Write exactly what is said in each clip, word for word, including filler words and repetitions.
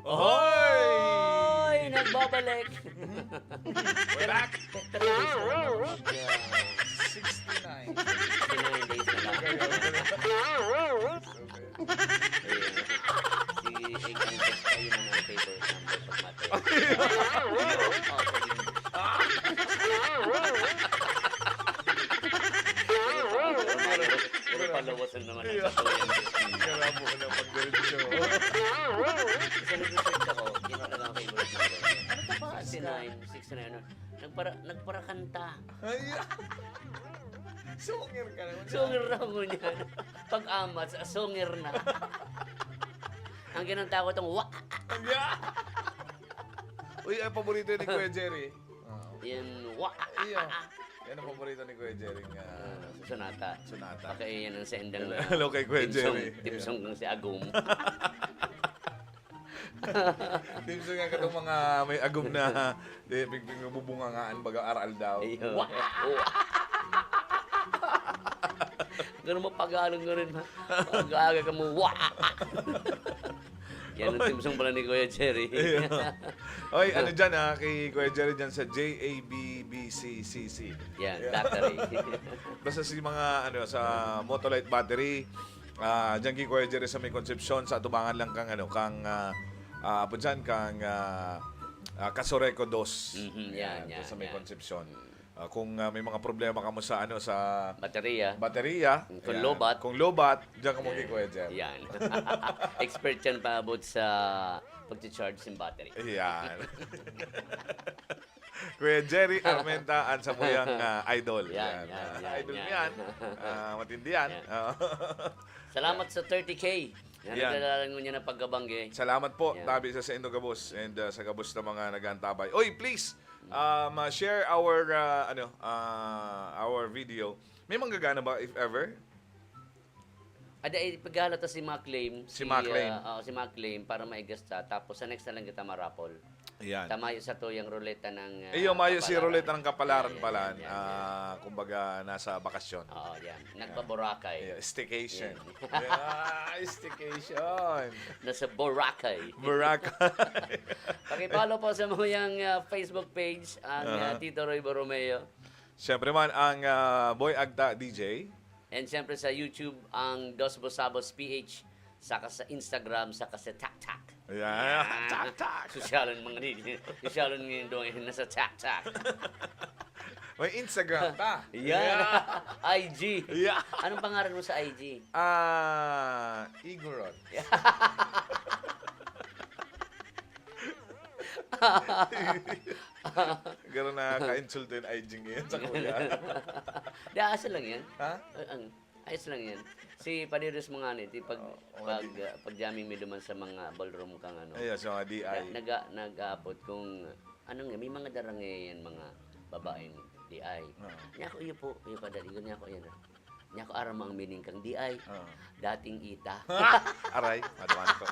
Ohoy! Oy! Nagbabalik! We're back! Three days na lang mag, ah, sixty-nine. Sixty-nine days na lang. Okay, okay. Ayan. Si Egg and Testa, yun ang mga favorite numbers of Mateo. Puro palawasan naman ang totoo yan. Kaya mo na pagdiretso. Kasi nag-research ako, yun ang talagang favorite number. Ano ka ba? Sixty-nine, sixty-nine, ano? Nagpara-, nagparakanta. Ay, sungir ka naman. Sungir na ako niyan. Pag-amat, sa sungir na. Ang ginanta ko itong wa. Yeah. Uy, ang paborito ni Kuya Jerry. Oo. Yan, wa. Iyo. Yan ang paborito ni Kuya Jerry nga Ah, sonata. Sonata. Baka yan ang sendang, Hello, ah, hello kay Kuya theme song, Jerry. Theme song ng si Agum. Theme song nga katong mga may agum na, eh, pig-, pig-, nagbubungangaan, baga aral daw. Iyo. Wa! Ganun mo pag-aalang nga rin, ha? Pag-aaga ka mo, wa! Yan ang Oy. Theme song pala ni Kuya Jerry. Iyo. Oy, ano dyan, ah, kay Kuya Jerry dyan sa J A B B C C C. Yan, Yeah. Battery. Basta si mga, ano, sa Motolite Battery, ah, dyan kay Kuya Jerry sa may Concepcion, sa atubangan lang kang, ano, kang, ah, ah, apo dyan, kang, ah, ah, Casureco dos. Mhm, yan, Yan, yan, sa may yan. Concepcion. Ah, kung, ah, may mga problema kamo sa, ano, sa Baterya. baterya, Kung yan. lobat. Kung lobat, diyan kamo kay Kuya Jerry. Yan. Expert yan paabot sa pag-charge ng battery. Yan. Kuya Jerry Armenta, ang samuyang, ah, idol. Yan, Yan. yan, Ah, yan, idol yan. niyan. Ah, matindi yan. Yan. Oo. Salamat sa thirty K. Yan, Yan. nagdadala niya na pagkabanggi. Salamat po, Yan. tabi sa, sa indo gabos and, ah, sa gabos na mga nag-aantabay. Oy, please, um, uh, share our, uh, ano, uh, our video. May manggagana ba, if ever? Ada, eh, paghahalata si Maclaim, Si si, Maclaim. ah, oo, si Maclaim para maigasta, tapos sa next na lang kita marapol. Ayan. Tamayo sa tuyang ruleta ng, ah, Iyo, mayo si kapalaran. Ruleta ng kapalaran Ayan, pala. Ayan, ayan. Ah, kumbaga, nasa bakasyon. Oo, yan. Nagpa-Boracay. Ayan, staycation. Yan. Yeah, staycation. Nasa Boracay. Boracay. Paki-follow po sa muyang, ah, Facebook page, ang, Aha. ah, Tito Roy Borromeo. Siyempre man, ang, ah, Boy Agta D J. And siyempre sa YouTube, ang Dos Busabos P H, saka sa Instagram, saka sa TikTok. Yeah. Yeah. TikTok. Sosyalon mga di-, sosyalon ngayon doon, nasa TikTok. May Instagram ta. Yeah. Yeah. I G. Yeah. Anong pangalan mo sa I G? Ah, Igorot. Garo nakaka-insulto yung I G ngayon sa kuya. Di, ayos lang yan. Ha? Ah, ang, ayos lang yan. Si Padre Rizal mga ano, di pag, Oo, mga pag, di- ah, pag jamming mi duman sa mga ballroom kang ano. Ayun, sa mga D I. Na-, naga-, nag-aabot kung, ano nga, may mga darang ngayon mga babaeng D I. Oo. Niya ako, iyo po, iyo pa, dali ko niya ako, yan. Niya ako, aram mo ang meaning kang D I. Oo. Dating ita. Aray, maduan ko.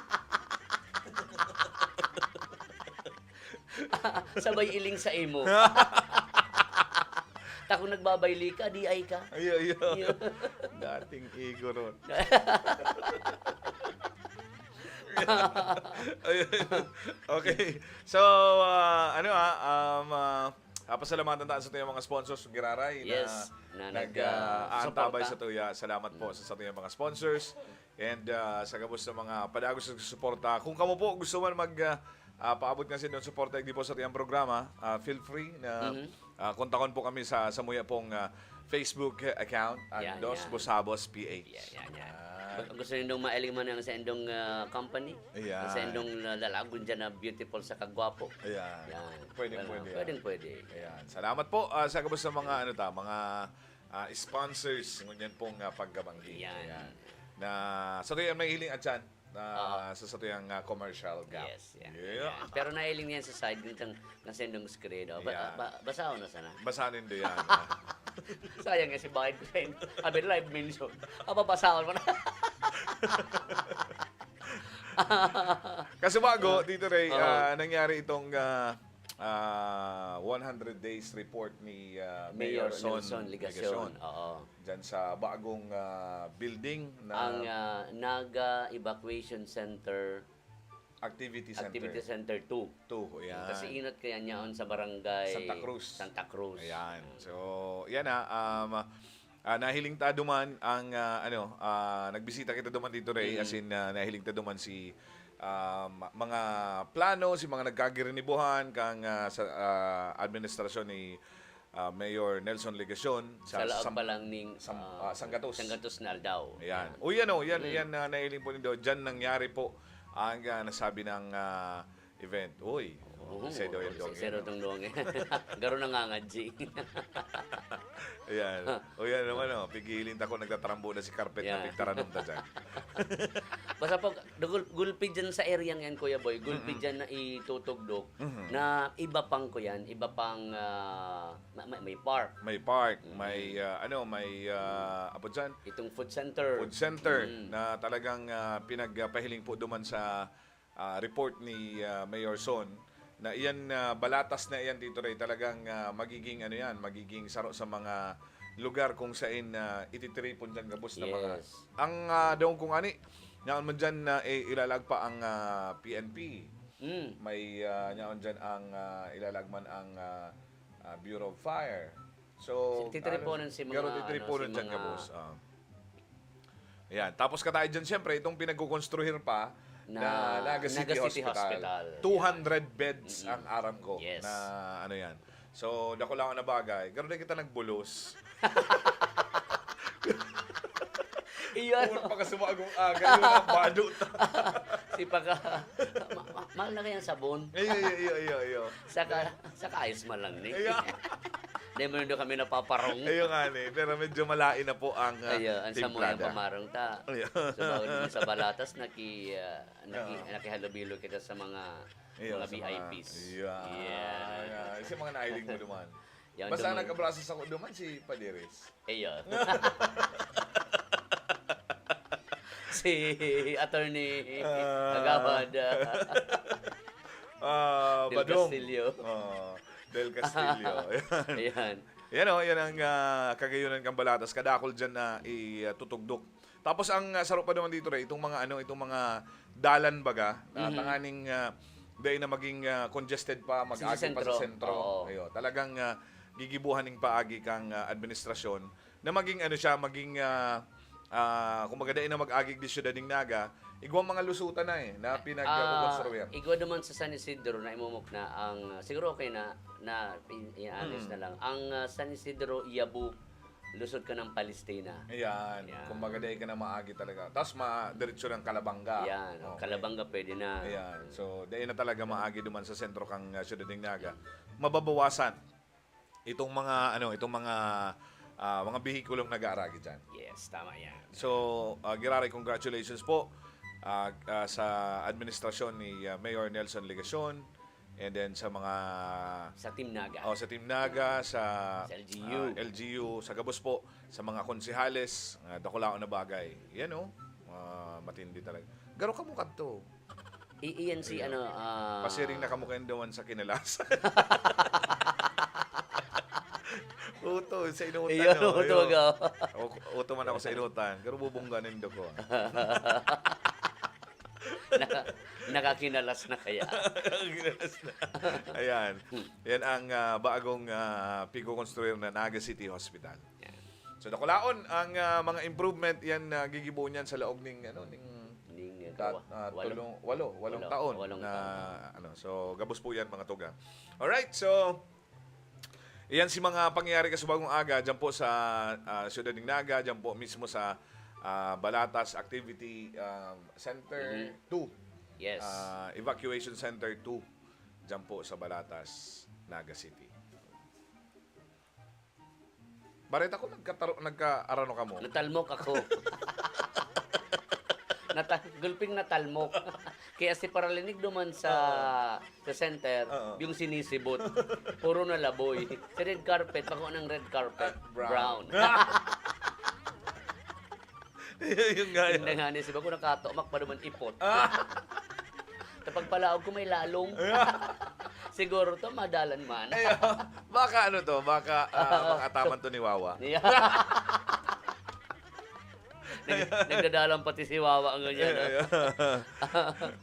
Sabay iling sa imo. Ta kung nagbabayli ka, D I ka. Ayo, ayo. Ayo. Dating Igorot. Ayo, ayo. Okay. So, ah, ano, ah, um, ah, ah, pasalamatan tayo sa ating mga sponsors, Giraray, na Yes, na nag, nag, ah, ah, aantabay suporta. Sa tuya. Salamat po Mm. sa, sa ating mga sponsors. And, ah, sa gabos ng mga padagos na suporta. Kung kamo po gusto man mag, ah, ah, paabot nga sa inyong suporta, igdi po sa ating programa, ah, feel free na, Mhm. ah, kontakon po kami sa, sa muya pong, ah, Facebook account, ang Yan, Dos yan. Busabos P H. Yan, yan, yan. Ah. Gu-, gusto nindong mailing man ang sa indong, ah, company? Yan. Ang sa indong la-, lalagon dyan na beautiful sa kagwapo? Yan. Yan. Pwedeng Well, pwede yan. pwedeng pwede. Ayan. Salamat po, ah, sa gabos ng mga, ano ta, mga, ah, sponsors, ngunyan pong, ah, pagkabanggi. Yan. Ayan. Na, sa tuya may hiling at yan, na, Ah. sa, sa tuyang, ah, commercial gap. Yes, yan. Yeah. Yan. Pero nailing yan sa side, yung kang, kang sendong screen, oh. Ba-, Yan. ba-, basahon na sana. Basahon nindo yan, ah. Sayang nga si Biden. Abi, live mention. Aba, basahon mo na. Kaso bago, Ah. Tito Ray, Oo. ah, nangyari itong, ah, ah, one hundred days report ni, ah, Mayor Mayor Son Nelson Legacion. Legacion. Oo. Diyan sa bagong, ah, building na Ang, ah, Naga Evacuation Center Activity Center. Activity Center two. Two, yan. Kasi inot kaya niyaon sa barangay Santa Cruz. Santa Cruz. Ayan. Mm. So, yan na, um, ah, nahiling ta duman ang, ah, ano, ah, nagbisita kita duman dito, Ray, Mm. as in, ah, nahiling ta duman si, um, mga plano, si mga nagkagirinibuhan kang, ah, sa, ah, administrasyon ni, ah, Mayor Nelson Legacion Sa sa laog sam-, pa lang ning, sam-, ah, ah, sanggatos. Sanggatos na aldaw. Ayan. Yan. O, yan, o, yan, Mm. yan na nahiling po nindo. Diyan nangyari po ang, ah, nasabi ng, ah, event. Uy, Oo, sa'yo daw yung si, dong si yan, Sero no? Tong Dong. Garo nangangadji. Ayan. O, yan naman, o. Pigiling ta kung nagtatarambo na si carpet na Yan. pigtaranom ta dyan. Basta po, gul-, gulpi dyan sa area yan, Kuya Boy. Gulpi Mm-mm. dyan na itutugdok Mhm. na iba pang, kuyan, iba pang, ah, ma-, ma-, may park. May park, Mm. may, ah, ano, may, ah, apo dyan? Itong food center. Food center Mm. na talagang, ah, pinagpahiling po duman sa, ah, report ni, ah, Mayor Son na iyan, ah, balatas na iyan, Tito Ray, talagang, ah, magiging, ano yan, magiging saro sa mga lugar kung sain, ah, ititiripon dyan gabos na mga Yes. Ang, ah, daong kung ani, yaon man dyan na, eh, ilalag pa ang, ah, P N P. Mm. May, ah, yaon dyan ang, ah, ilalag man ang, ah, ah, Bureau of Fire. So, Titiriponan ano, si pero mga, titiriponan ano, si dyan mga gabos, ah. Ayan. Tapos kataid dyan, siyempre, itong pinagkukonstruhir pa Na na Naga City Naga City Hospital. Hospital. Two hundred beds Mm-mm. ang aram ko Yes. na ano yan. So, dako lang na bagay. Garo na kita nagbulos. Iyo, Puro ano? pa kasi bagong aga, yun ang bado ta. Si pagka, ma-, ma-, mahal na kayang sabon. Iyo, iyo, iyo, iyo, iyo. Saka, saka ayos man lang ni. Iyo. Dahil mo nandun kami napaparong. Iyo nga ni, pero medyo malain na po ang, ah, Iyo, ang sa mga timplada. Pamarong ta. Iyo. So, bawal naman sa balatas, naki-, ah, naki-, Oo. nakihalubilo kita sa mga, Iyo, mga sa mga, V I Ps. iyo. Yeah. Iyo. Sa mga nahiling mo naman. Yan, Basta duman- nag-abraso sa ko duman si Padiris. Iyo. Si Attorney Ah. Kagawad, ah, Ah, Del Badong. Castillo. Oo, Del Castillo. Ayan. Ayan. Yan, oh, yan ang, ah, kagayunan kan Balatas. Kadakul dyan na i-, ah, tutugdok. Tapos ang, ah, saro pa naman dito, Ray, itong mga, ano, itong mga dalan baga, ah, Mhm. tanganing, ah, dai na maging, ah, congested pa, Sa mag-agi pa sa sentro. sentro. Oo. Ayo, talagang, ah, gigibuhan ning paagi kang, ah, administrasyon na maging, ano siya, maging, ah, ah, kumbaga, dai na mag-agi di siyudad ning Naga, igwang mga lusutan na, eh, na pinag-, Ah, kukonstruir. igwa naman sa San Isidro na imumok na ang, ah, siguro okay na, na i-, i-honest Mm. na lang. Ang, ah, San Isidro, Yabo, lusot ka ng Palestina. Ayan. Ayan. Kumbaga, dai ka na maagi talaga. Tas ma-, diretso ng Calabanga. Ayan. Okay. Calabanga pwede na. Ayan. So, dai na talaga maagi duman sa sentro kang, ah, siyudad ning Naga. Mababawasan itong mga, ano, itong mga, ah, mga behikulong nag-aaragi dyan. Yes, tama yan. So, ah, Giraray, congratulations po, ah, ah, sa administrasyon ni, ah, Mayor Nelson Legacion, and then sa mga Sa Team Naga. Oh, sa Team Naga, sa, Sa L G U. ah, L G U, sa gabos po, sa mga konsehales, ah, dakulaon na bagay. Yan, oh. Ah, matindi talaga. Garo kamo kadto. I-, iyan si, Ayun. ano, ah, Pasiring na kamo kayo duman sa Kinalas. Uto, sa inutan, Iyan, no? uto Ayun. ka. O-, uto man ako sa inutan. Pero bubungga nindo ko, ah. Naka-, nakakinalas na kaya? Nakakinalas na. Ayan. Hmm. Yan ang, ah, bagong, ah, pigkokonstruir na Naga City Hospital. Yan. So, dakulaon ang, ah, mga improvement yan na gigibo niyan sa laog ning, ano, ning Ning, ah, tat-, wa-, ah, walo. tulong, walo, walong Walo, taon walong na, taon. ano. So, gabos po yan, mga tugang. Alright, so, iyan si mga pangyayari kasubagong aga, dyan po sa, ah, Siyudad ning Naga, dyan po mismo sa, ah, Balatas Activity, um, Center Mhm. two. Yes. Ah, Evacuation Center two, dyan po sa Balatas, Naga City. Bareta ko, nagkataro-, nagkaarano kamo? Natalmok ako. Nata-, gulping natalmok. Kaya si Paralinig duman sa, Oo. sa center, Oo. yung sinisibot. Puro na laboy. Si red carpet, bako ng red carpet, Ah, brown. brown. Yun nga yun. Hindi nga ni, si bako nakatomak pa naman ipot. Ah. Sa pagpalaog ko, may lalong. Siguro to, madalan man. Ay, oh. Baka ano to, baka, ah, Oo. baka ataman to ni Wawa. Yeah. Nag-, nagdadalang pati si Wawa ang ganyan, Ay, ah. ay, oh.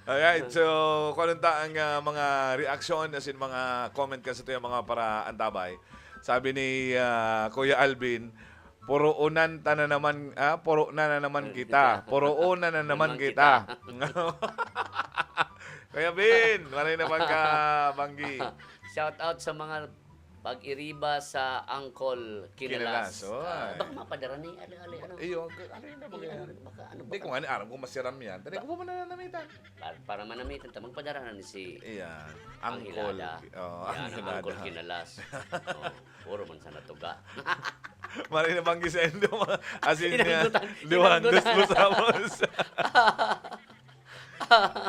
Alright, so, kung anong ta ang, ah, mga reaksyon, as in, mga comment ka sa tuyang mga paraantabay. Sabi ni, ah, Kuya Alvin, "Puroonan ta na naman, ah, puro na na naman Hmm, kita. kita. Puroonan na naman Naman kita." kita. Kuya Bin, maray na pagkabanggi. Shout out sa mga pag-iriba sa Uncle Kinalas. Kinalas, oh, Ah, ay. baka mapadara ni, ali, ali, ano? Iyo, ano yun na ba Eh, yan? ano, baka ano, Hindi baka ko nga ni aram kung masiram yan. Tadi Ba- ko pa mananamitan. Para, para manamitan ta, magpadara na ni si Iya, Ang Uncle. Hilada. Oh, Yan, ang ang Uncle Hilada. Kinalas. Oh, puro man sana tuga. Maray na banggi sa indo, mga asin niya. Hinanggutan, Duwang hinanggutan. dos busamos.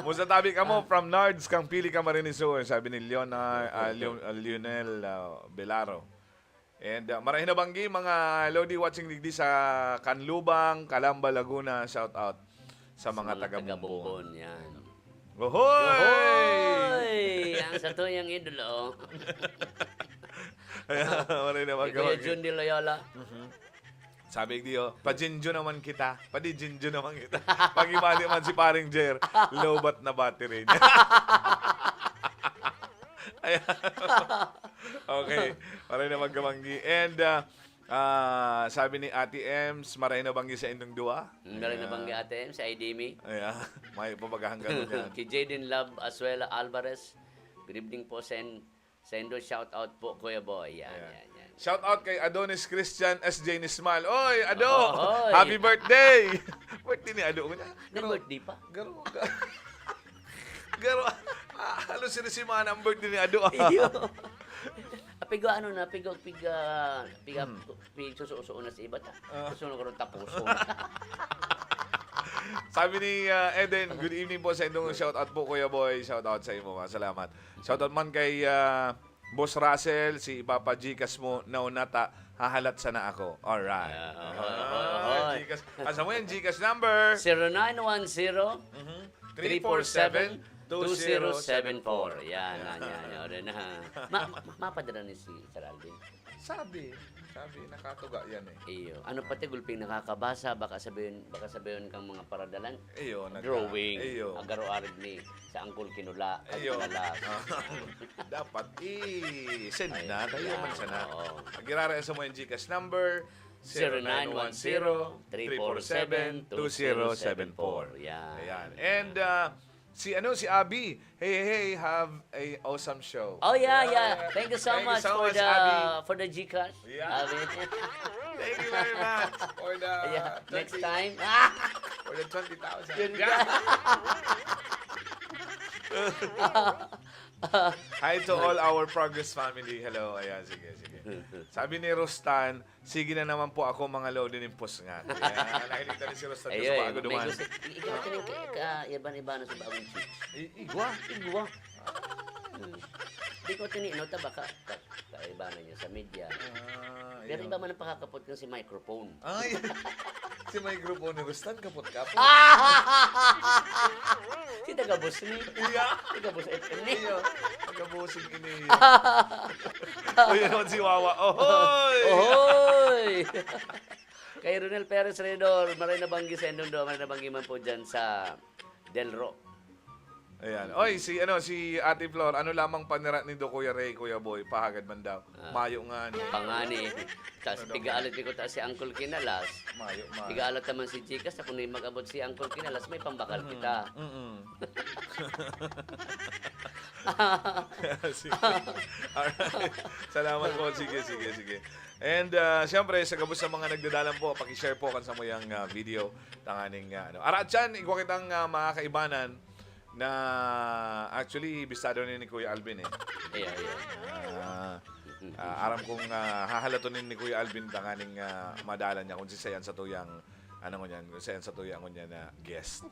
Musta tabi kamo from Nards, kang pili ka marinisor, sabi ni Leonar-, ah, Leo-, ah, Lionel, ah, Belaro. And, ah, maray na banggi, mga Lodi watching digdi sa Canlubang, Calamba, Laguna, shout out sa Sa mga mga taga taga Bombon. Bombon, yan. Ohoy! Ohoy! Ang sa tuyang idolo. Ayan, maray na Si Kuya magkawag. Jun de Loyola. Mhm. Sabi ko, "Padinjo naman kita. Padijinjo naman kita." Pag-ibali man si Paring Jer, lowbat na battery niya. Ayan. Okay. Maray na magkabanggi. And, ah, ah, sabi ni Ate Ems, "Maray na banggi sa inyong duwa." Mm, maray na Ayan. banggi, Ate Ems, sa Idimi. Ayan. May pabagahang ganun yan. Kay Jaden Love Azuela Alvarez, "Good evening po sa in-, sa indo, shout out po, Kuya Boy." Yan, Ayan. yan, yan. Shout out kay Adonis Christian S J Nismal. Oy, Ado! Oy! Happy birthday! Birthday ni Ado. Pero, Nag-birthday pa? Garo, ga-, garo, ah, halos sinisimana ang birthday ni Ado, ah. Iyo. Ah, piga ano na, piga, piga, piga, Hmm. pi-, susuo-suo na sa iba ta. Ah. Susunod ko rin tapuson. Sabi ni, ah, Eden, "Good evening po sa indong shout out po, Kuya Boy." Shout out sa imo, ah. Salamat. Shout out man kay, ah, Boss Russell, si ipapa-Gcash mo, nauna ta, hahalat sana ako. Alright. Ah, oho, oho, Ah, oho. Gcash. Asa mo yan? Gcash number? Zero nine one zero, Mhm. Three four seven, two zero seven four. Yan, yan, yan, yan. Yan na. Ma-, ma-, mapadala ni si Sir Alvin. Sabi, sabi, nakatuga yan eh. Iyo. Ano pati gulping nakakabasa, baka sabihin, baka sabihin kang mga paradalan. Iyo, nag- Drawing. Iyo. Agaro-arog ni sa Angkol Kinula. Ay, Iyo. Kinalas. Dapat i-send Ay, na, tayo yan. Man sana. Oo. Pagkirara sa mo yung Gcash number, Zero nine one zero, three four seven, two zero seven four. Yan. Ayan. And, uh, si, ano, si Abby, hey, hey, hey, have a awesome show. Oh, yeah, yeah. Yeah. Thank you so Thank you much so for much, the, Abby. For the Gcash, Yeah. Abby. Thank you very much for the Yeah. Next twenty time. For the twenty thousand. Yun Yeah. ka. Hi to all our Progress family. Hello. Ayan, sige, sige. Sabi ni Rostan, "Sige na naman po ako, mga lodi ning pusngan." Ayan, nahiling na rin si Rostan Ayun, Casubago may duman. gusto, i-, ikaw, tining ka, ka-, iban-iban na sa bagong chicks. I-, igwa. Igwa. Ah. Hmm. Di ko tini-, no, ta baka ka-, kaibanan niya sa media. Ah, Pero iyo. Iba man ang pakakapot ng si microphone. Ay, si microphone ni Rustan, kapot-kapot. Si taga Boss ni. Iya. Taga Boss F M ni. Iya. Taga Bossing ini. Uy, yun naman si Wawa. Ohoy! Ohoy! Kay Ronel Perez Redor, maray na banggi sa Indong Dua, maray na banggi man po dyan sa Del Ro. Ayan. Oy, si, ano, si Ate Flor, ano lamang panira nindo, Kuya Ray, Kuya Boy? Pahagad man daw. Ah. Mayo nga ni. Pangani. Tas Ano daw? Pigaalat ni ko ta si Uncle Kinalas. Mayo man. Pigaalat naman si Gcash, sa kung mag-abot si Uncle Kinalas, may pambakal Mm, kita. mm. Sige. Alright. Salamat po. Sige, sige, sige. And, ah, siyempre, sa gabos sa mga nagdadalan po, paki-share po kan samuyang, ah, video. Tanganing, ah, ano. Aratyan, igwa kitang, ah, mga kaibanan na actually, bistado ni, ni Kuya Alvin, eh. Iya, iya. Ah, ah, aram kong, ah, hahalaton ni, ni Kuya Alvin tanganing, ah, madalan niya kung si Sayan sa tuyang, ano ngunyan, kung Sayan sa tuyang ngunyan na guest.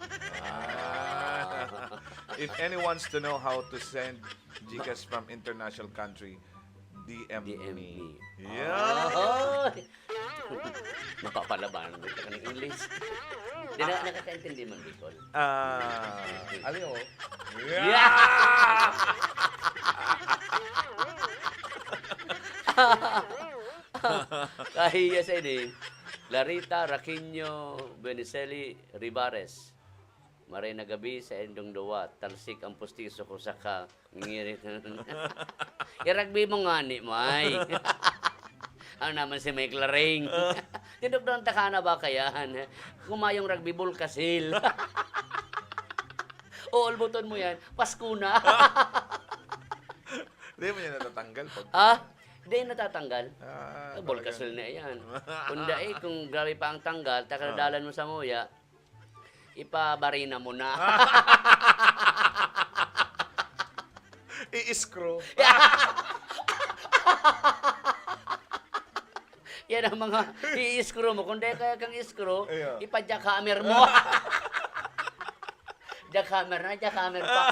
Ah. If anyone wants to know how to send Gcash from international country, D M D M me. me. Yeah. Ay! Mapapalabanan mo ka ng English. Di na, Ah. nakakaintindi man, Bicol. Ah, ali, oh. Yeah! Kahiya sa ini, Larita, Raquinho, Benicelli, Ribares. Maray na gabi sa indong duwa, talsik ang pustiso ko saka ngirit. I-rugby mo ngani, May. Ano naman si Mike Laring? Tinukdang taka na ba kayan? Kumayong rugby ball kasil. Uulbuton mo yan, Pasko na. Di mo yan natatanggal pag Ah, di natatanggal. Ah, Ball talaga. Kasil na yan. Kung dai, kung grabe pa ang tanggal, Ah. takaladalan mo sa muya, ipabarina mo na. I-screw. Yan ang mga i-screw mo. Kung di kaya kang screw, Iya. ipa-jackhammer mo. Jackhammer na, jackhammer pa.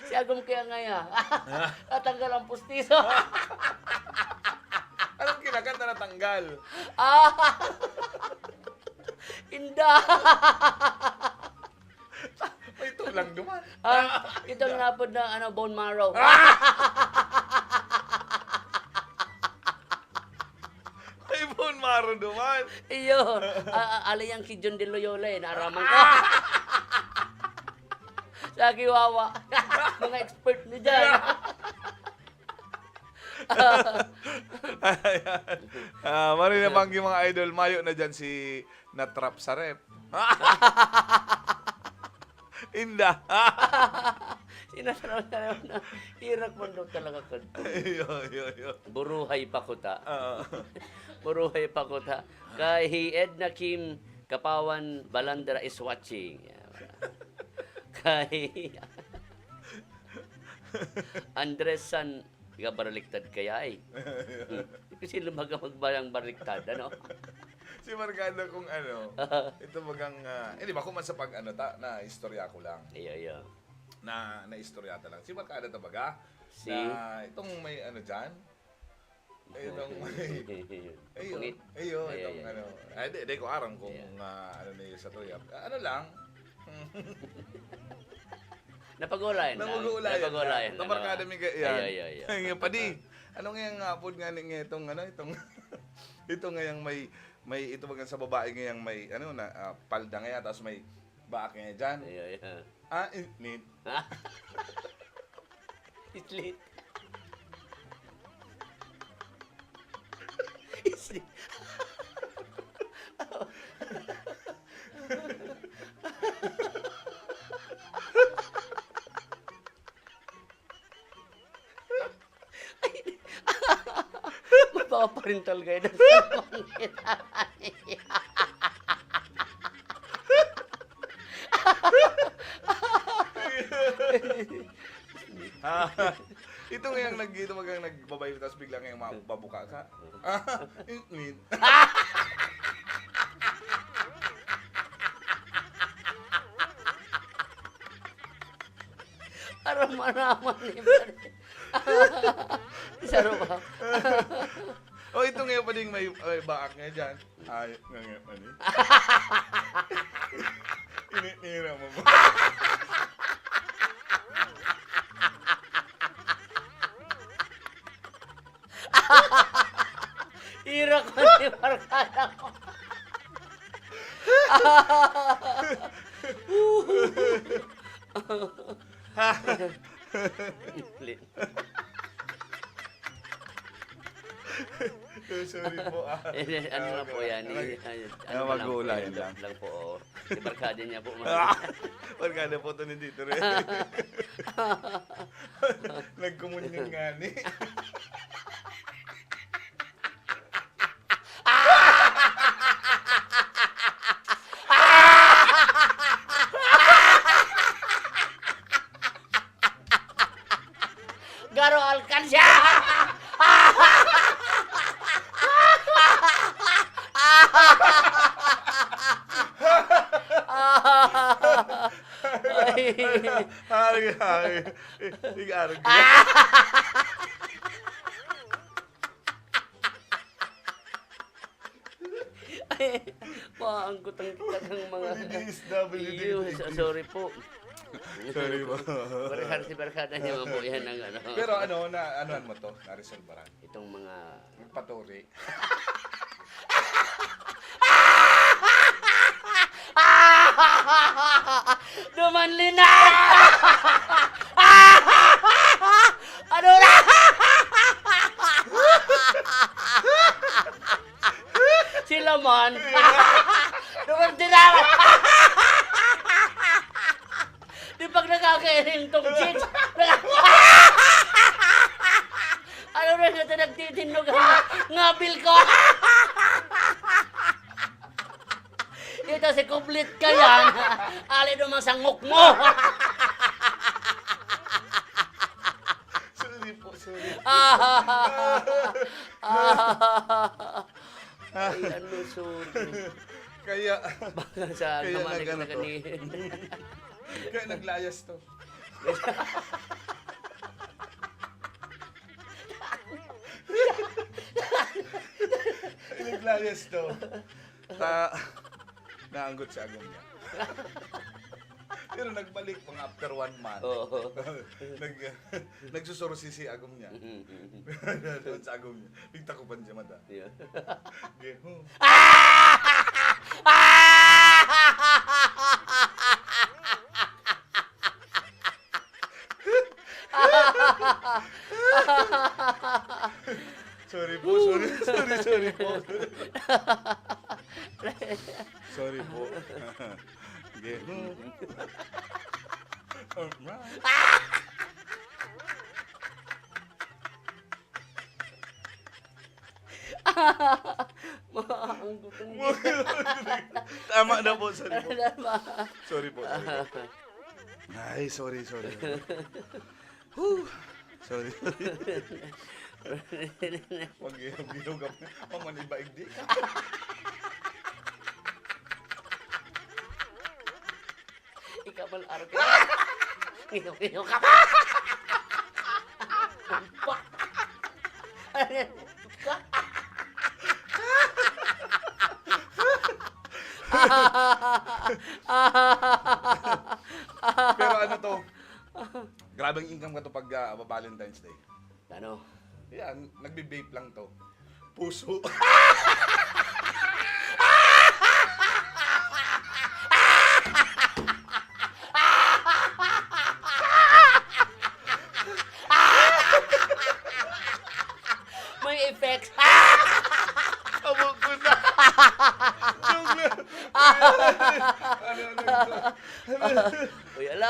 Si Agom kaya ngaya. Tatanggal ang pustiso. Anong kinagat na natanggal? Ah! Inda! May tulang duman. Ah, ito ang napod na, ano, bone marrow. May bone marrow duman. Iyo. Ah, ah, ala yan ki John de Loyola, eh, naaraman ko. Sa kiwawa. Mga expert ni dyan. Ayan. Ah, maray na banggi, mga idol, mayo na dyan si na-trap sa ref. Inda. Sinasaraw-saraw na. Irak man daw talaga kadto. Iyo, iyo, iyo. Buruhay pa kuta. Oo. Buruhay pa kuta. Kay Edna Kim Kapawan Balandra is watching. Kay Andres San Ika baraliktad kaya, eh. Kasi lumaga magbayang baliktad, ano? Si Margado kung ano, ito bagang, ah, eh, di ba, kung man sa pag-ano, ta-, na istorya ko lang. Iya, iya. na, na istorya ta lang. Si Barkada ta baga, Si na itong may ano dyan, eh, itong may, ayo, Pungit. ayo, Ay, itong ay, ay. ano, ay, di, di ko aram kung, Yeah. ah, ano na yun sa tuya. Ah, ano lang, Napag-ulayan lang. Napag-ulayan lang. Napag-ulayan lang, Tabarkada no? mi ga-, yan. Ay, ay, ay, ay. Ngayon, padi, ano nga yung apod nga ni, nga itong, ano, itong, ito nga yung may, may, ito baga sa babae nga yung may, ano, na, ah, palda nga yan, tapos may baak nga dyan. Ay, ay, ay. Ah, init. Ha? Islit. Islit. Ay, may mga parental guidance na pangit. Ah, ito nga yung nag-, ito nga yung nagbabay, tapos bigla nga yung mababuka ka. Ah, init. Aram-araman ni pare. Saro ba? Oh, ito ngayon pa ding may, may baak nga dyan. Ay, nga nga pa ni. Ini-, inira mo ba? Ira ko ni barkada ko. Sorry po, ah. Eh, ano Ah, na po okay. yan, eh, Ay, ano, ano, ano lang po mag-uulayan yan, lang. lang po, oo. Si barkada niya po, Ah, barkada po to ni Tito Ren. Nagkomunyon nga ni. Garo alkansya! Ay. Hari, hari. Ig-arog. Ay, maanggot ang kita ng mga Wala D S W D iyo, P P. so-, sorry po. Sorry po. Barkada, si barkada niya, mabuhay ng ano. Pero ano, na, anuhan mo to? Naresolbaran? Itong mga Nagpaturi. Duman linan! Ano na? Sila man. Duman din naman. Di pag nakakailing tong chicks. Ano na siya, nagtitindog ang ngabil ko? Ito si Kublit ka yan. Ali naman sa ngok mo. Sorry po, sorry. Ay, ano, sorry. Kaya, Baka sa kaya naman nag-ano to. nagkakani-, Kaya naglayas to. Naglayas to. Ta-, naanggot si agom niya. Pero nagbalik, mga after one month. Oo. Nag-, nagsusurusi si agom niya. Doon sa agom niya. Pigtakupan siya mata. Yeah. Gihom. Sorry po, sorry, sorry, sorry po. Sorry po. Gihom. Alright. Maanggot ang Tama na po, sorry po. Tama. Sorry po, sorry po. Ay, sorry, sorry. Whew. Sorry. Mag-ihog-ihog ka. Paman iba, igdi ka. Ikaw, mal-, araw ka. Ngiyo-ngiyo ka pa! Pero ano to, grabe ang income ka to pag, ah, Valentine's Day. Ano? Yan, nagbe-vape lang to. Puso. May effects. Amo ko na. Joke lang. Ano, ano, ano? Uy, ala.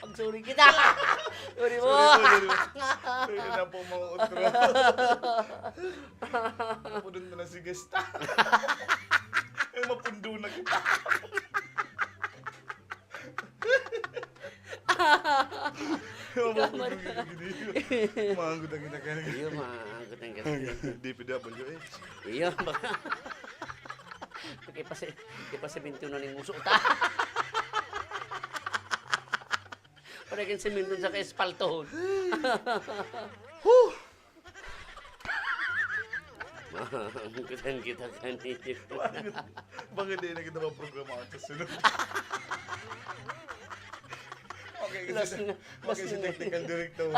Pagsuring kita. Sorry mo. Sorry mo, sorry mo. Sorry na po, mga utro. Ako dun na si guest. Ay, mapundo na kita. Mapundo na kita. Maanggot ang kita. Iyo, maanggot ang kita. Di pwede ako, eh. Iyo, baka. Kipasi-, kipasimento na ning muso ta. Parang kan simento sa kaespaltohon. Huh! Maanggotan kita kanina. Bakit, bakit di na kita maprogramahan sa sunod? Okay, kasi, Last na, okay, last si na. Technical director.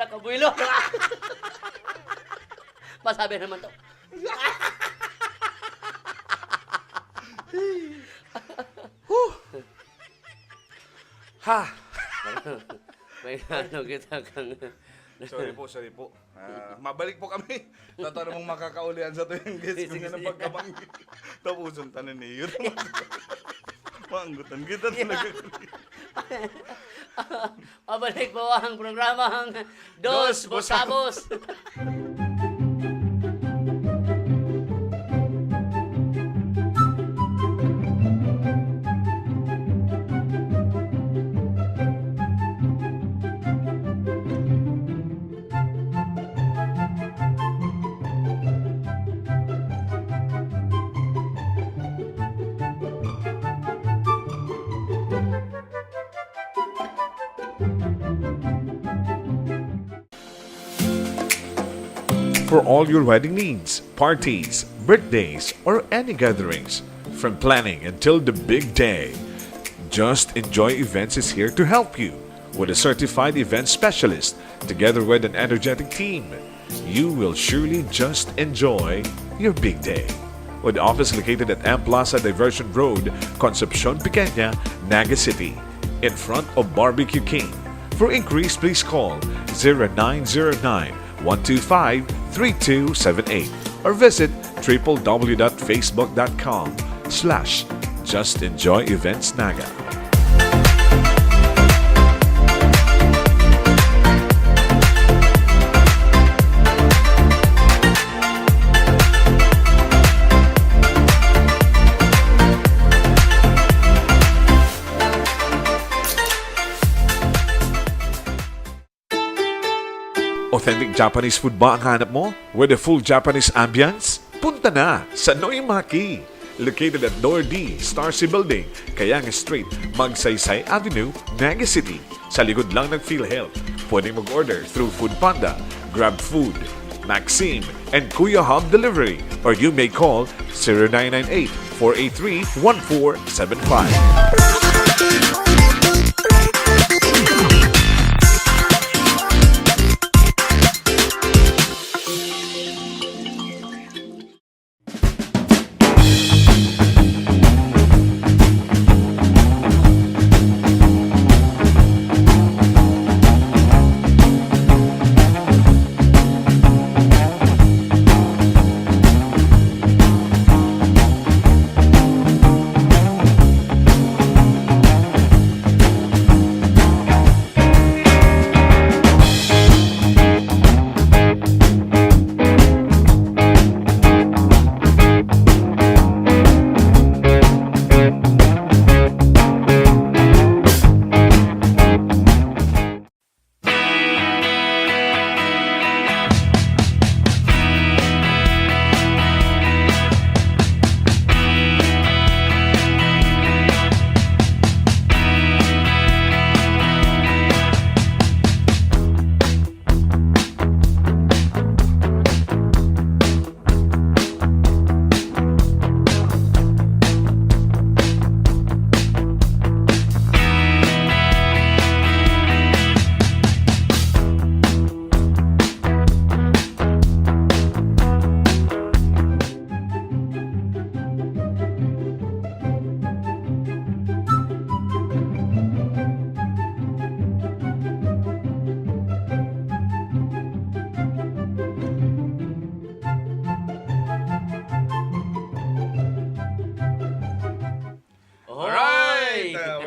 Nakabuelo. Masabi naman to. Huh! Ha! May ano kita kang Sorry po, sorry po. Ah, mabalik po kami. Tataw namang makakaulian sa tuyang guest Sige, kung ano sige. Pagkabanggi. Tapuson ta na niyo. Maanggotan kita talaga. Pabalik po ang programang Dos Dos Busabos. Busabos. For all your wedding needs, parties, birthdays, or any gatherings, from planning until the big day, Just Enjoy Events is here to help you. With a certified event specialist, together with an energetic team, you will surely just enjoy your big day. With office located at M Plaza Diversion Road, Concepcion Pequeña, Naga City, in front of Barbecue King. For inquiries, please call zero nine zero nine, one two five, three two seven eight or visit triple W dot facebook dot com slash just enjoy events naga. Authentic Japanese food ba ang hanap mo? With a full Japanese ambience? Punta na sa Noimaki! Located at Door D, Star C Building, Kayang Street, Magsaysay Avenue, Naga City. Sa likod lang ng PhilHealth. Pwedeng mag-order through Food Panda, Grab Food, Maxim, and Kuya Hub Delivery, or you may call zero nine nine eight, four eight three, one four seven five.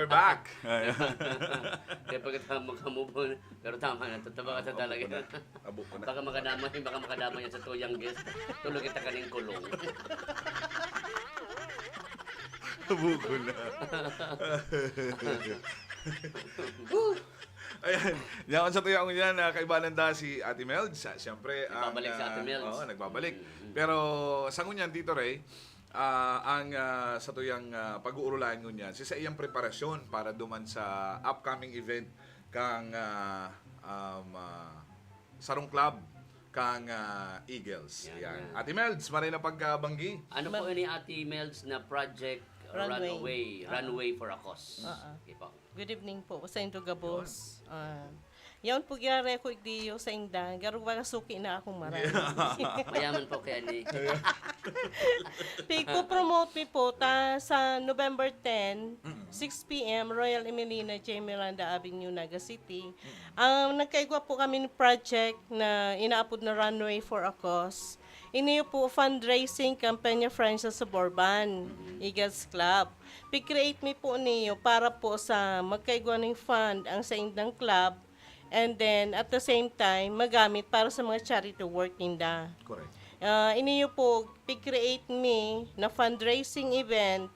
We're back. Ayan. Kaya pagkatapos makamove on, pero tama na, tataba ka na talaga. Abo ko na. Abo ko na. Baka makadamay, baka makadamay yan sa tuyang guest. Tulog kita kaning kulong. Abo ko na. Ayan. Yaon sa tuyang yan, ah, kaibanan da si Ate Melds. Ah, siyempre, ang, Nagbabalik sa Ate ah, Melds. Oo, nagbabalik. Mm, mm. Pero sa ngunyan, Tito Ray, ah, ang, ah, sa tuyang, ah, pag-uurulayan ngunyan, si sa iyang preparasyon para duman sa upcoming event kang, ah, um, ah, sarong club kang, ah, Eagles. Yan, Yan. yan. Ate Melds, maray na pagkabanggi. Ano po Ma- ini, Ate Melds, na Project Runway. Runaway, Ah. Runway for a Cause? Ah, ah. Okay po. Good evening po, sa indo gabos. Yun. Ah, yaon po gyare ko igdiyo sa inda, garo baga suki na akong maray. Yeah. Mayaman po kaya ni Pigpo-promote mi po ta sa November ten, Mm. six p m, Royal Emilina J. Miranda Avenue, Naga City. Mm. Ang nagkaigwa po kami ni project na inaapod na Runway for a Cause. Ini po fundraising campaign ni Friends sa Suburban, Mm. Eagles Club. Pig-create mi po niyo para po sa magkaigwa ning fund ang saindang club, and then at the same time, magamit para sa mga charity work ninda. Correct. Ah, ini po, pig-create mi na fundraising event.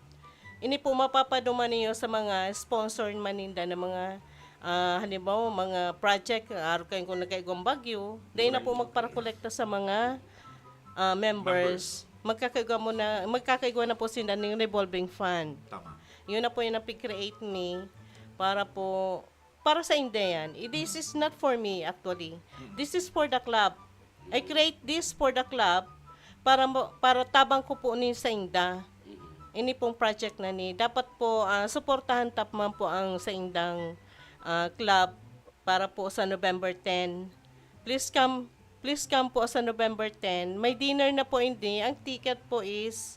Ini po mapapaduma niyo sa mga sponsor man ninda na mga, ah, halimbawa, mga project, arog kayo kung nagkaigwang bagyo, dahil na po Correct. magparakolekta sa mga, ah, members. Members. Magkakaigwa mo na, magkakaigwa na po sila ng revolving fund. Tama. Yun na po yung napig-create ni para po, para sa inda yan. I- This is not for me, actually. Mm. This is for the club. I create this for the club para mo, para tabang ko po ni sa inda. Mm. Ini pong project na ni. Dapat po, ah, suportahan tap man po ang sa indang, ah, club para po sa November ten. Please come, please come po sa November ten. May dinner na po ini. Ang ticket po is,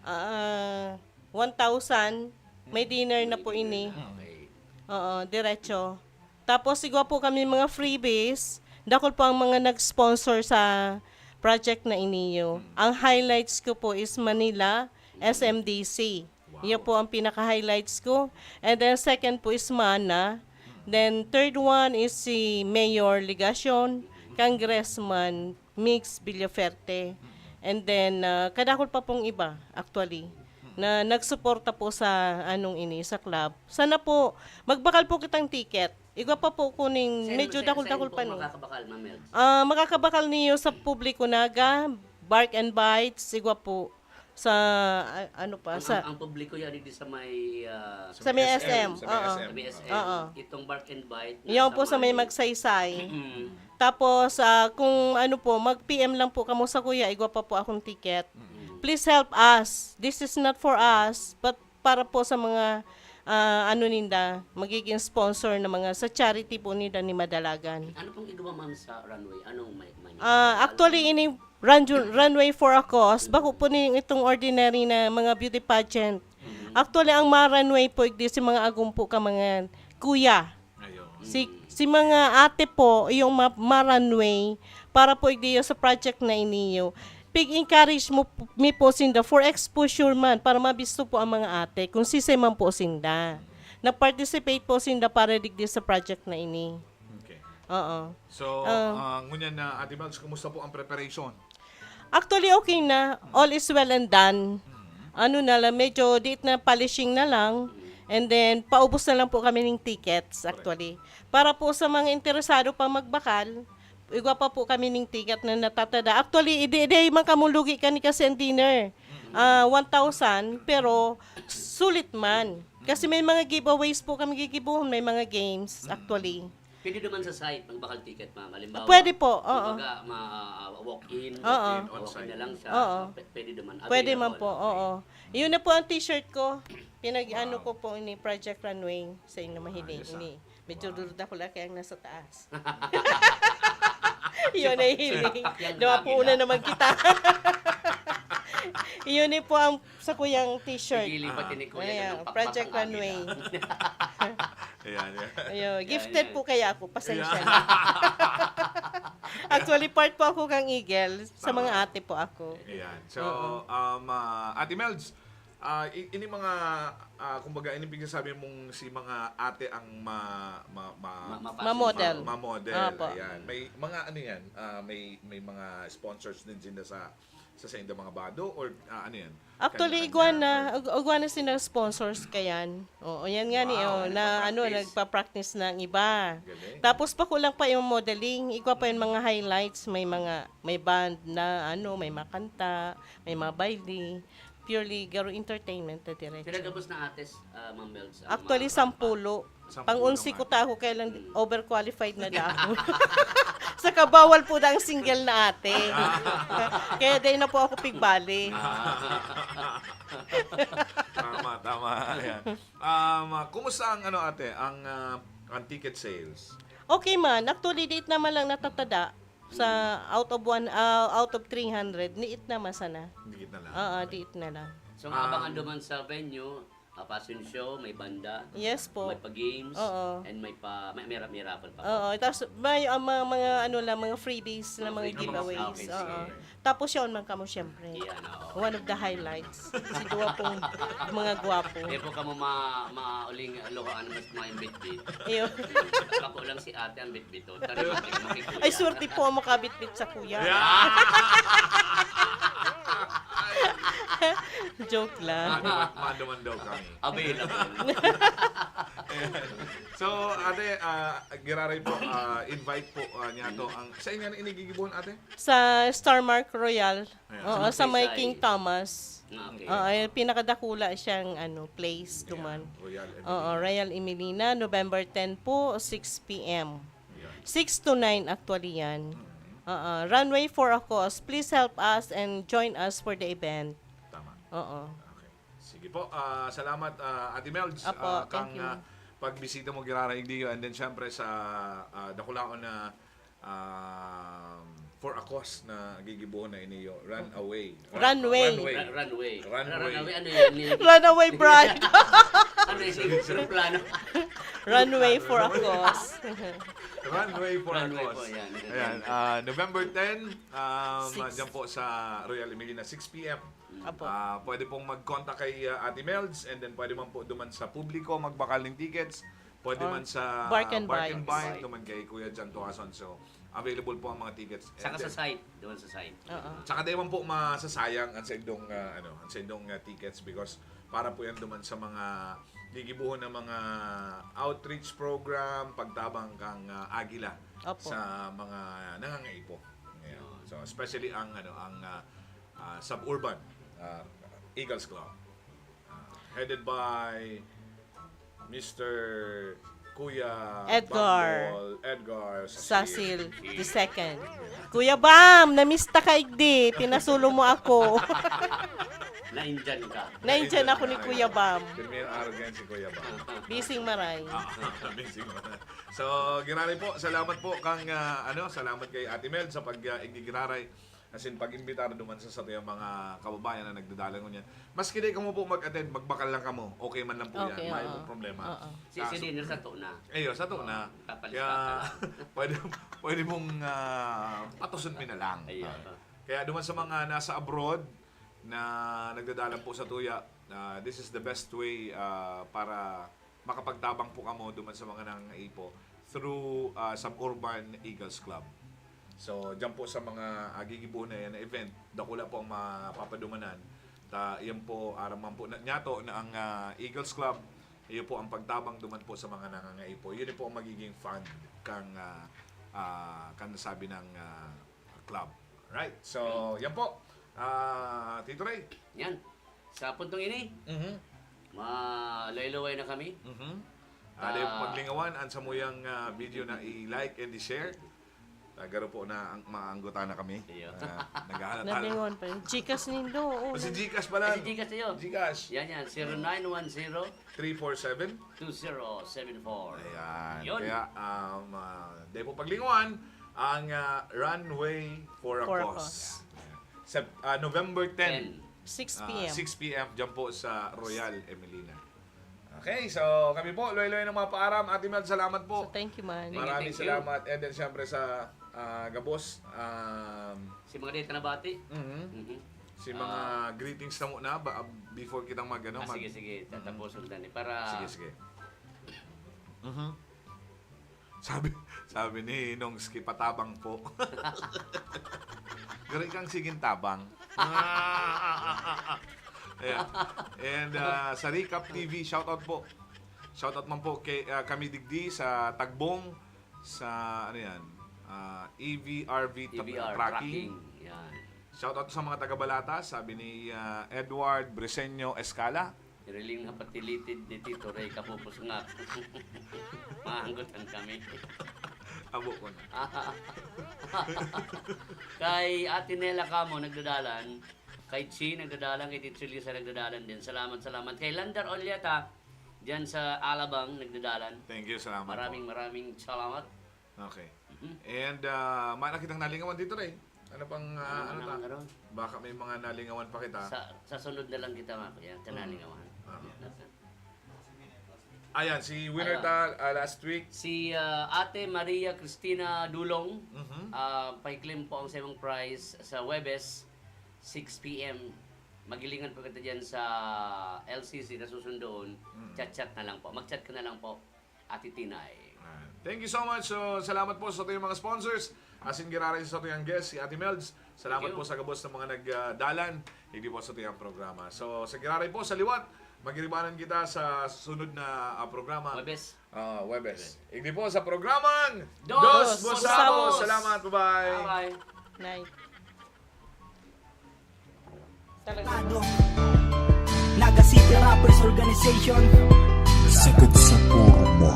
ah, one thousand. May dinner na po ini. Okay. Oo, diretso. Tapos, igwa po kami mga freebies. Dakul po ang mga nag-sponsor sa project na iniyo. Hmm. Ang highlights ko po is Manila, S M D C. Wow. Iyo po ang pinaka-highlights ko. And then, second po is Mana. Then, third one is si Mayor Legacion, Congressman Migs Villaferte. And then, ah, kadakul pa pong iba, actually, na nagsuporta po sa anong ini, sa club. Sana po, magbakal po kitang ticket. Igwa pa po kuning Saan, medyo saan, dakul-dakul saan po pa, no? makakabakal, Ma'am Mel? Ah, makakabakal niyo sa publiko Naga, Bark and Bites, igwa po sa, a-, ano pa, Ang, sa ang, ang publiko yan, hindi sa may, ah, Sa may S M, S M, oo. Sa may S M. Oo. Itong Bark and Bite, Yan nasa po sa may may Magsaysay. Mm. Tapos, ah, kung ano po, mag-P M lang po kamo sa kuya, igwa pa po akong ticket. Mm. Please help us. This is not for us, but para po sa mga, ah, ano ninda, magiging sponsor na mga sa charity po ninda ni Madalagan. Ano pong igwa, ma'am, sa runway? Anong may, may Ah, actually, ini run-, runway for a cause, bako po ning itong ordinary na mga beauty pageant. Mm. Actually, ang ma-runway po, igdi si mga agom po ka mga kuya. Ayun. Si, si mga ate po, yung ma-, ma-runway, para po igdi sa project na iniyo. Pig-encourage mo p-, mi po sinda for exposure man, para mabisto po ang mga ate, kung sisay man po sinda. Nag-participate po sinda para digdi sa project na ini. Okay. Oo. So, Ah. ah, ngunyan na, Ate Mags, kumusta po ang preparation? Actually, okay na. All is well and done. Mm. Ano na lang, medyo diit na polishing na lang. And then, paubos na lang po kami ng tickets, Correct. actually. Para po sa mga interesado pa magbakal, igwa pa po kami ng ticket na natatada. Actually, idi, idi man kamo lugi kani kasi ang dinner. Mm. Ah, one thousand, pero sulit man. Kasi may mga giveaways po kami gigibuhon, may mga games, Mm. actually. Pwede naman sa site, magbakal ticket, ma'am. Halimbawa, Pwede po, oo. kumbaga, ma-, walk-in, Oo. walk-in na lang siya. Oo. P-, pwede naman, Pwede man available. po, Okay. oo. Yun na po ang t-shirt ko. Pinag-ano Wow. ko po ni Project Runway sa inyo mahiling. Ayos, ah. Ini. Medyo Wow. durud ako laki ang nasa taas. Yun Sipa-, ay hiling. sipapak yan Dawa po lagi una na. naman kita. Yun eh po ang sa kuyang t-shirt. Sige, lipat Ah. ini, kuya, Ayan, ng pakpak Project ang Runway. agila. Ayan, ayan. Ayun, Ayan, gifted ayan. po kaya ako, pasensya Ayan. na. Actually, part po ako kang Eagle, sa Tama. mga ate po ako. Ayan. So, Oo. um, ah, Ate Melds, Ah, i-, ini mga, ah, kumbaga, ini pigsasabi mong si mga ate ang ma-, ma-, ma-, Ma-, ma-fashion Ma-model. show. Ma-, ma-model, Apo. ayan. May mga ano yan, ah, may, may mga sponsors din sila sa, sa saindang mga bado or, ah, ano yan? Actually, Kanya-kanya igwa na, or ig-, igwa na sila sponsors kayan. Oo, yan nga ni, Wow, oh, na ano, nagpa-practice. nagpa-practice na ang iba. Galing. Tapos pa kulang pa yung modeling, igwa pa yung mga highlights, may mga, may band na ano, may mga kanta, may mga baile. Purely garo entertainment na diretso. Pila gabos na ates, ah, Ma'am Melds, ang Actually, mga rampa? Sampulo. Sampulo Pang-unsi man. ko ta ako, kaya lang Mm. overqualified na daw ako. Saka bawal po na ang single na ate. Kaya di na po ako pigbali. Tama, tama. Ayan. Um, ah, kumusta ang ano, ate, ang, ah, ang ticket sales? Okay man. Actually, diit naman lang natatada. Sa out of one, ah, out of three hundred, diit naman sana. Diit na lang. Oo, diit na lang. So, ang abangan Um, duman sa venue, ah, fashion show, may banda, Yes po. may pa-games, Oo. and may pa, may, may ra-, may raffle pa po. Oo, tas may, ah, mga, mga ano lang, mga freebies na Mga mga freebies. giveaways. Okay, sige. Oo. Tapos yun man kamo, syempre. Yan, oo. One of the highlights. Si duwa pong mga gwapo. Di po kamo ma-, mauling luhaan mas mga imbitbit. Iyo. Bako lang si ate ang bitbit, oh. Tari, makikuya. Ay, swerte po ang makabitbit sa kuya. Yeah! Joke lang. Mad-, mad-, maduman daw kami. Available. Ayan. So, ate, ah, giraray po, ah, invite po, ah, niya to. Ang, sa inyo na inigigibuhon, ate? Sa Starmark Royal. Ayan. Oo, Sa sa may Magsaysay. King Thomas. Ah, okay. Oo, yung pinakadakula siyang, ano, place Ayan, duman. Royal Oo, Emelina. Royal Emelina, November ten po, six p m. Ayan. Six to nine actually yan. Mm. Oo, Runway for a Cause. Please help us and join us for the event. Tama. Oo. Okay. Sige po. Ah, salamat, ah, Ate Melds. Apo, Ah, thank kang, you. ah, pagbisita mo, giraray igdiyo. And then, syempre, sa, ah, dakulaon na, um, for a cause na gigibohon na iniyo. Runaway. Runway. Runway. Ra-, runway. Runway. Ra-, runaway, ano yun? Ni-, Runaway bride. Ano yun? Sorry, sorry. Aeroplano. Runway for a Runway. cause. Runway for a Runway cause. po, yan. Ayan, ah, November ten, um, Six. dyan po sa Royal Emelina, six p m. Apo. Ah, pwede pong mag-contact kay, ah, Ate Melds, and then pwede man po duman sa publiko magbakal ng tickets. Pwede Or man sa Bark and Bark and Bite. Bite, duman kay Kuya John Tuason. So, available po ang mga tickets. And Saka sa then site, duman sa site. Oo. Saka di man po masasayang ang saindong, ah, ano, ang saindong, ah, tickets because para po yan duman sa mga gigibuhon ng mga outreach program, pagtabang kang, ah, Agila Opo. sa mga nangangaipo. Ayan. Yun. So, especially ang, ano, ang, ah, ah, suburban, ah, Eagles Club. Ah, headed by Mister Kuya Edgar. Bambol Edgar Sasil. Sasil the second. Kuya Bam, namista ka igdi. Pinasulo mo ako. Na-Indian ka. Na-Indian ako ni Kuya Bam. Pirmi ang arrogance si Kuya Bam. Bising maray. Ah, bising maray. So, giraray po. Salamat po kang, ah, ano, salamat kay Ate Mel sa pag, ah, igigiraray. As in, pag-imbitar duman sa satuyang mga kababayan na nagdadalan ngunyan. Maski di kamo po mag-attend, magbakal lang kamo. Okay man lang po yan. Okay, May oo. pong problema. Oo. Si, si Kaso, Dino sa tuna. Ayo, sa tuna. Oo, papalis Kaya, pa pala. pwede, pwede mong, ah, patuson mi na lang. Ayo. Ah. Kaya duman sa mga nasa abroad na nagdadalan po sa tuya, ah, this is the best way, ah, para makapagtabang po kamo duman sa mga nangangaipo through, ah, Suburban Eagles Club. So, diyan po sa mga, ah, gigibohon na yan na event, dakula po ang mapapadumanan. Ta, iyan po, aram man po na, niyato na ang, ah, Eagles Club, iyo po ang pagtabang duman po sa mga nangangaipo. Yun po ang magiging fund kang, ah, ah, kang nasabi ng, ah, club. Right? So, yan po. Ah, Tito Ray. Yan. Sa puntong ini, Mhm. maluway-luway na kami. Mhm. Ah, Ah. dahil paglingawan, ang samuyang, ah, video na i-like and i-share. Ah, garo po na ang, maangguta na kami. Iyo. Ah, naghahalata na. Nalingon pa yung Gcash nindo, oo. O, si Gcash pala. Ah, si Gcash sa'yo. Gcash. Yan, yan. Zero nine one zero. Three four seven. Two zero seven four. Ayan. Yun. Kaya, um, ah, dahil po paglingawan, ang, ah, Runway for a For a Cause. Cause. Sep-, ah, November ten. Ten. Six Ah, p m. six p m dyan po sa Royal Emelina. Okay, so kami po, luway-luway ng mga paaram. Ate Mel, salamat po. So, thank you, man. Thank you, Maraming thank you. salamat. And then, syempre, sa, ah, gabos, um, Si mga dito na bati. Mhm. Mhm. Si mga Ah. greetings na muna ba, before kitang mag, ano, Ah, mag- sige, sige. Mm. Tatapuson na ni. Para Sige, sige. Mhm. Sabi, sabi ni Nongs, "Kipatabang po." Gari kang siging tabang. Ayan. And, ah, sa Recap T V, shoutout po. Shoutout man po kay, ah, kami digdi sa Tagbong, sa, ano yan, ah, E V R V tra-, E V R tracking. Tracking. Yan. Shoutout sa mga taga-Balata, sabi ni, ah, Edward Briseño Escala. Hiriling na patilitid ni Tito Ray, kapupos nga. Maanggotan kami. Abo ko na. Kay Ate Nela Camo, nagdadalan. Kay Chi, nagdadalan. Kay Tito Lisa, nagdadalan din. Salamat, salamat. Kay Lander Olieta, diyan sa Alabang, nagdadalan. Thank you, salamat po. Maraming, maraming salamat. Okay. Mhm. And, ah, mayo na kitang nalingawan dito, Ray. Ano pang, ah, Ano ano na ta? ang garo? Baka may mga nalingawan pa kita. Sa, sa sunod na lang kita, ma-, yan, Mm. kanalingawan. Ah. Ayan, si winner Ayan. ta, ah, last week. Si, ah, Ate Maria Cristina Dulong, Mhm. ah, pahiklin po ang sa imong prize sa Huwebes, six P M. Magilingan po kita dyan sa L C C na susundoon. Mm. Chat-chat na lang po. Mag-chat ka na lang po, Ate Tinay. Ah, thank you so much. So, salamat po sa ating mga sponsors. Asin giraray sa ating guest, si Ate Melds. Salamat Thank you. po sa gabos ng mga nagdalan. Hindi po sa ating programa. So, sa giraray po, sa liwat, magiribanan kita sa sunod na, ah, programa. Huwebes. Ah, Huwebes. Huwebes. Hindi po sa programang Dos Dos Busabos. Busabos. Salamat. Bye-bye. Bye-bye. Night. Talaga. Naga City Rappers Organization. Sagad sa puro mo.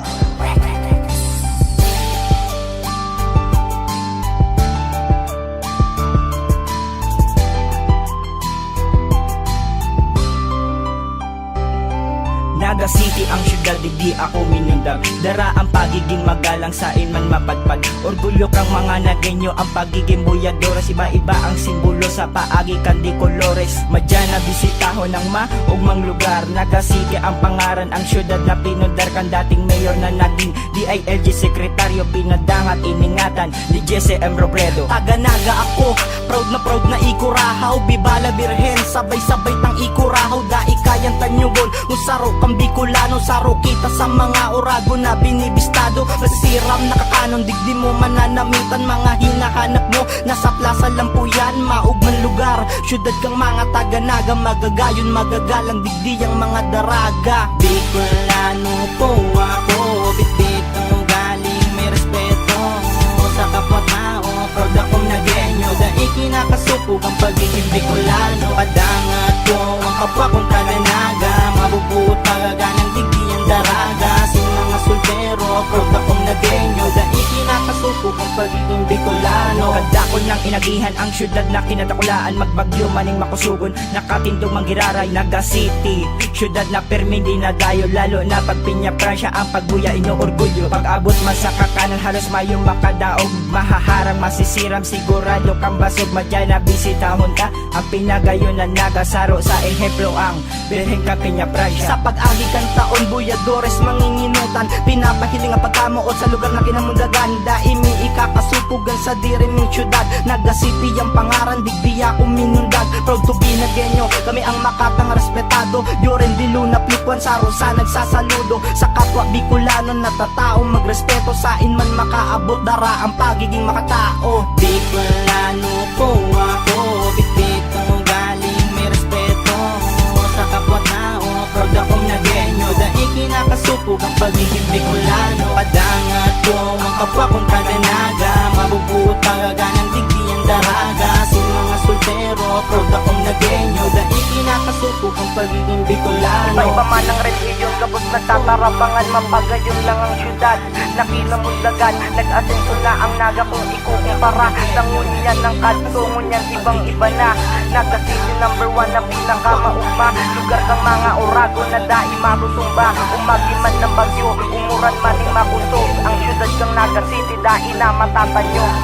Naga City ang syudad, digdi ako minundag. Dara ang pagiging magalang, sain man mapadpad. Orgulyo kang mga Nagueño, ang pagiging buyadores. Iba-iba ang simbolo sa paagi kan de colores. Madya na bisitahon ang maugmang lugar. Naga City ang pangaran, ang syudad na pinundar kan dating mayor na naging D I L G sekretaryo, pinadangat, iningatan ni Jesse M Robredo. Taga Naga ako, proud na proud na ikurahaw. Viva la Virgen, sabay-sabay tang ikurahaw. Dai kayang tanyugon, kung saro kang Bicolano, saro kita sa mga oragon na binibistado. Nasisiram, nakakanon, digdi mo mananamitan, mga hinahanap mo, nasa Plaza lang po yan, maugmang lugar. Syudad kang mga taga Naga, magagayon, magagalang, digdi ang mga daraga. Bicolano po ako, bitbit ang ugaling may respeto sa kapwa-tao. Proud akong Nagueño, dai kinakasupog ang pagiging Bicolano. Padangat ko ang kapwa kong taga Naga, mabubuot pagaganang digdi ang daraga. Sin mga soltero, proud akong Nagueño, dai kinakasupog ang pagiging Bicolano. Kadakol ng inagihan ang syudad na kinadakulaan, magbagyo maning makusugon, nakatindog manggiraray. Naga City, syudad na permeng dinadayo, lalo na pag Peña Francia ang pagbuya, inoorgulyo. Pag-abot man sa kakanan, halos mayo makadaog, mahaharang, masisiram, sigurado kang basog. Madya na bisitahon ta ang pinagayon na Naga, saro sa ehemplo ang Birhen kan Peña Francia. Sa pag-agi kan taon, buyadores, manginginutan, pinapahiling ang pagkamoot sa lugar na kinamundagan. Dai mi ikakasupog an sadiri ming syudad. Naga City ang pangaran, digdi ako minundag. Proud to be Nagueño, kami ang makatang respetado. Yo rin di luna plikuan, saro sa nagsasaludo. Sa kapwa Bicolano, natatao magrespeto. Sain man makaabot, dara ang pagiging makatao. Bicolano po ako, bitbit ang ugaling may respeto sa kapwa-tao. Proud akong Nagueño, dai kinakasupog ang pagiging Bicolano. Padangat ko ang kapwa kong taga Naga, mabubuot pagaganang digdi ang daraga. Sin mga soltero, proud akong Nagueño, dai kinakasupog ang pagiging Bicolano. Iba-iba man ang relihiyon, gabos nagtatarabangan, mapagayon lang ang syudad na kinamundagan. Nag-asenso na ang Naga kung ikukumpara sa ngunyan ng kadto, ngunyan ibang-iba na. Naga City number one na pinakamaugma, lugar kang mga oragon na dai matutumba. Umagi man ng bagyo, umuran man ning makusog, ang syudad kang Naga City dai na matatanyog.